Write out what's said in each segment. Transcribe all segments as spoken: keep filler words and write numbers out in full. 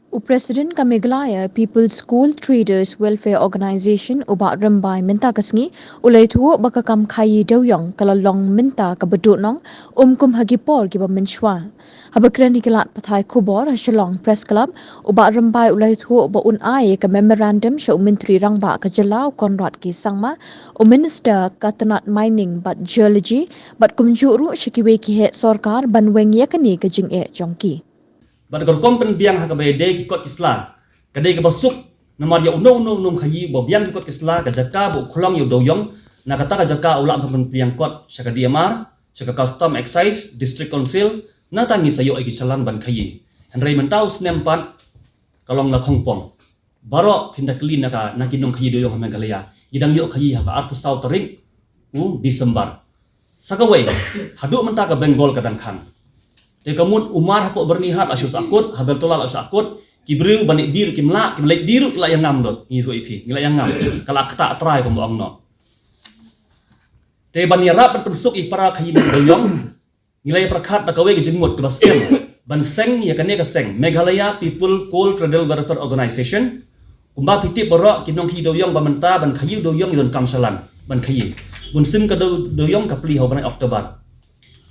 U President ka Meghalaya People's Coal Traders Welfare Organization, u Bah Rymbai, mynta ka sngi u la ïathuh ba ka kam khaïi dewïong ka la long mynta kaba duh nong, ym kum ha ki por kiba mynshuwa. Haba kren ha ki lad pathai khubor ha Shillong Press Club, u Bah Rymbai u la ïathuh ba un ai ka memorandum sha u Myntri Rangbah ka jylla, u Conrad K Sangma, u Minister ka tnat Mining bad Geology, bad kumjuh ruh sha kiwei ki heh sorkar ban weng ïa kane ka jingeh jong ki. Bad ka rukom pynbiang ha kaba ïadei ki kot ki sla ka dei kaba suk, namar ïa uno uno u nongkhaïi uba biang ki kot ki sla, ka jaka ba u khlong ïa u dewïong, na kata ka jaka u lah ban pynbiang kot sha ka D M R, sha ka Custom, Excise, District Council, nangta ngi sa ïoh ïa ki challan ban khaïi. Hynrei mynta u snem pat ka long la khongpong. Baroh phin da kylli na ka, na ki nongkhaïi dewïong ha Meghalaya, ngi dang ïoh khaïi ha ka arphew saw tarik u December. Sa kawei, haduh mynta ka Bengal ka dang khang. Te ka mut u Hmar hapoh Byrnihat la shu sahkut, ha Beltola la shu sahkut, ki briew ban leit die ruh kim lah, ki ban leit die ruh ki la ïa ngam lut, ngi ruh ïa phi, ngi la ïa ngam, ka la ktah trai kumba ong noh. Te ban ïarap ban pynsuk ïa para khaïi dewïong, ngi la ïa pyrkhat da kawei ka jingmut kaba skhem ban seng ïa kane ka seng Meghalaya People Coal Trader Welfare Organization. Kumba phi tip baroh, ki nongkhaïi dewïong ba mynta ban khaïi u dewïong ngi donkam challan ban khaïi. Bun sim ka dew, dewïong ka plie ha u bnai October.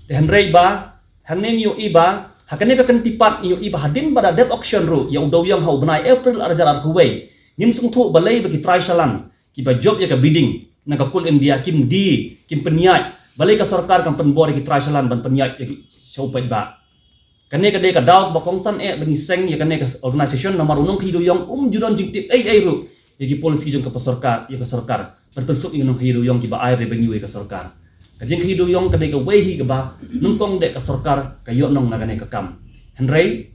Te hynrei ba hangne ngi ïohi ba ha kane ka kynti pat ngi ïohi ba hadien ba da dep auction ruh ïa u dewïong ha u bnai April arhajar arphew wei, ngim sngewthuh balei ba ki trai challan kiba jop ïa ka bidding na ka Coal India kim die, kim pynïaid, balei ka sorkar kam pynbor ïa ki trai challan ban pynïaid ïa ki sha u paidbah. Kane ka dei ka daw kaba kongsan eh ba ngi seng ïa kane ka organisation, namar u nongkhaïi dewïong um ju don jingtip ei ei ruh ïa ki policy jong ka sorkar, ïa ka sorkar ban pynsuk ïa ki nongkhaïi dewïong kiba ai revenue ïa ka sorkar. Ka jingkhaïi dewïong ka dei kawei hi kaba nyngkong de ka sorkar ka ïoh nong na kane ka kam. Hynrei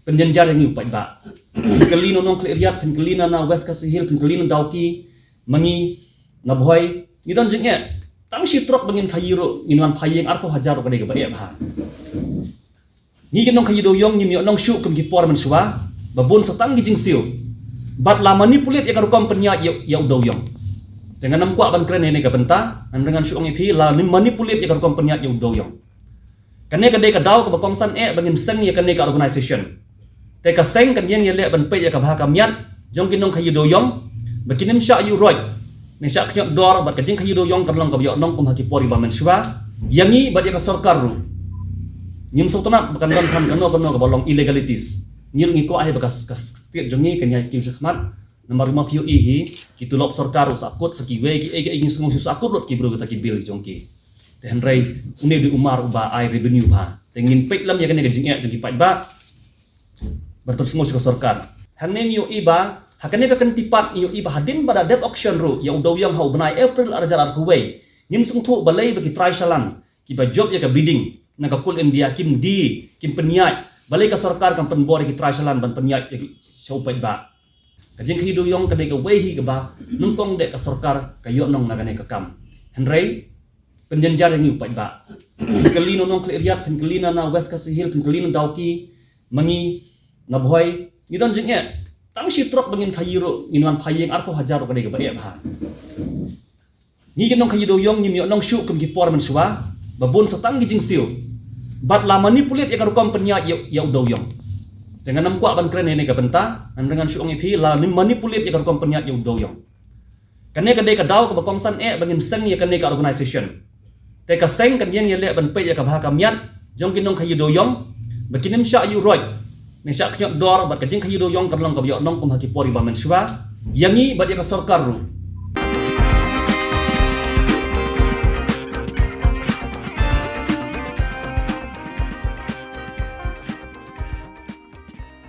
pynjynjar ïa ngi u paidbah. Phin kylli na u Nongkhlieh Riat, phin kylli na, na West Khasi Hills, phin kylli na Dawki, ma ngi na Bhoi ngi don jingeh. Tang shi trok ba ngin khaïi ruh, ngin wan phai ïing arphew hajar ruh ka dei kaba eh bha. Ngi ki nongkhaïi dewïong ngim ïoh nong shuh kum ki por mynshuwa, ba bun sa tang ki jingsiew. Bad la manipulate ïa ka rukom pynïaid ïa, ïa u dewïong. Te ngan ym kwah ban kren ïa kane ka bynta, hynrei ngan shu ong ïa phi, la manipulate ïa ka rukom pynïaid ïa u dewïong. Kane ka dei ka daw kaba kongsan eh ba ngin seng ïa kane ka organisation. Te ka seng kan ïeng ïaleh ban peit ïa ka bha ka miat jong ki nongkhaïi dewïong, ba kin ym shah ïuh roit ne shah khñiot dor, bad ka jingkhaïi dewïong kan long kaba ïoh nong kum ha ki por kiba mynshuwa ïa ngi bad ïa ka sorkar ruh. Ngim sngewtynnat ba kan don than kano kano kaba long illegalities. Ngi ruh ngi kwah hi ba ka, ka state jong ngi kan ïai kiew shakhmat. Namar ma phi ïohi hi, ki tulop sorkar ruh sahkut, sa kiwei kiei kiei ngi sngew shu sahkut lut ki briew kita ki bill jong ki. Te hynrei une u dei u Hmar uba ai revenue bha. Te ngin peit lem ïa kane ka jingeh jong ki paidbah ban pynsngew sha ka sorkar. Hangne ngi ïohi ba ha kane ka kynti pat ngi ïohi ba hadien ba da dep auction ruh ïa u dewïong ha u bnai April arhajar arphew wei, ngim sngewthuh balei ba ki trai challan kiba jop ïa ka bidding na ka Coal India kim die, kim pynïaid, balei ka sorkar kam pynbor ïa ki trai challan ban pynïaid ïa ki sha u paidbah. Ka jingkhaïi dewïong ka dei kawei hi kaba nyngkong de ka sorkar ka ïoh nong na kane ka kam. Hynrei pynjynjar ïa ngi u paidbah. Phin kylli na u Nongkhlieh Riat, phin kylli na, na West Khasi Hills, phin kylli na Dawki, ma ngi na Bhoi ngi don jingeh. Tang shi trok ba ngin khaïi ruh, ngin wan phai ïing arphew hajar ruh ka dei kaba eh bha. Ngi ki nongkhaïi dewïong ngim ïoh nong shuh kum ki por mynshuwa, ba bun sa tang ki jingsiew. Bad la manipulate ïa ka rukom pynïaid ïa, ïa u dewïong. Te ngan ym kwah ban kren ïa kane ka bynta, hynrei ngan shu ong ïa phi, la manipulate ïa ka rukom pynïaid ïa u dewïong. Kane ka dei ka daw kaba kongsan eh ba ngin seng ïa kane ka organisation. Te ka seng kan ïeng ïaleh ban peit ïa ka bha ka miat jong ki nongkhaïi dewïong, ba kin ym shah ïuh roit ne shah khñiot dor, bad ka jingkhaïi dewïong kan long kaba ïoh nong kum ha ki por kiba mynshuwa ïa ngi bad ïa ka sorkar ruh.